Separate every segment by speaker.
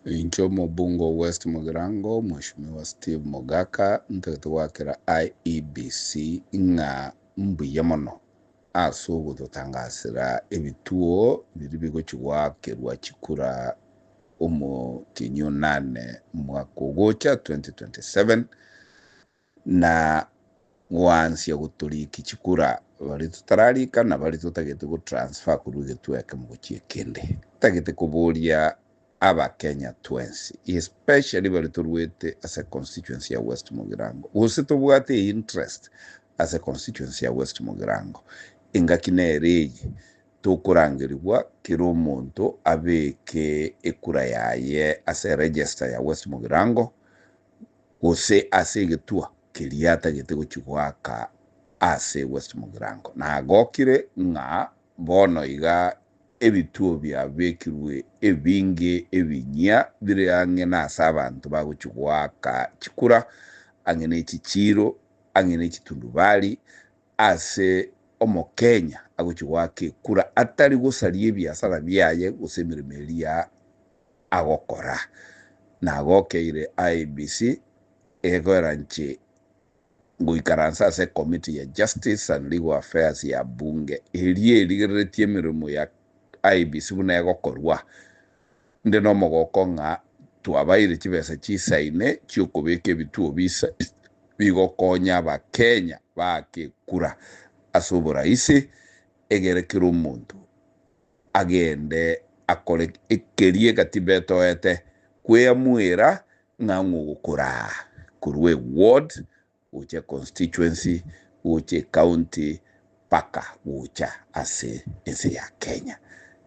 Speaker 1: Inche omobunge o West Mugirango, Mweshimiwa Steve Mogaka, ntagete goakera IEBC ng'a mbuya mono ase ogototangasera ebituo biria bigochia goakerwa chikura omotienyi o nane omwaka ogocha 2027, na goansia gotoriki chikura baria totararika na baria totagete gotransfer korwa egetuo ekemo gochia ekende. Ntagete koboria Abakenya twensi especially baria toruete ase constituency ya West Mugirango gose tobwate einterest ase constituency ya West Mugirango, engaki nere eye tokorangerigwa kera omonto abeke ekura yaye ase eregister ya West Mugirango gose ase egetua keria atagete gochia goaka ase West Mugirango. Nagokire ng'a bono iga ebituo biabekirwe ebinge ebinyia bire ang'e nase abanto bagochia goaka chikura, ang'e ne chichiiro, ang'e ne chitundubari, ase Omokenya agochia goaka ekura atari gosaria ebiasara biaye gose emeremo eria agokora. Nagokeire IEBC egekoera nche ngoikaransa ase ecommittee ya Justice and Legal Affairs ya bunge eria erigereretie emeremo ya IEBC buna egokorwa. Inde nomogoko ng'a twabaire chibesa chisaine chiokobeka ebituo bisa bigokonya abakenya baake ekura ase oboraisi egere kera omonto agende akore ekeria egatiba etoete kweamuera ng'a ng'o ogokoraa korwa eward gocha econstituency gocha ecounty mpaka gocha ase ense ya Kenya.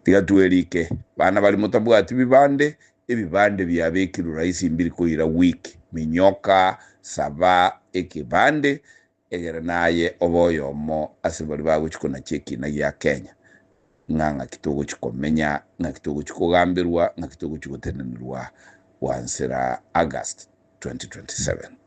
Speaker 1: Tiga twerike bana baria motabwati bibande, ebibande biabekirwe rahisi mbiri koira week, minyoka saba ekebande Egere naye obe oyomo ase baria bagochia konacha ekiina gia Kenya, ng'a ng'aki togochia komenya, ng'aki togochia kogamberwa, ng'aki togochia gotenenerwa gwansera August 2027.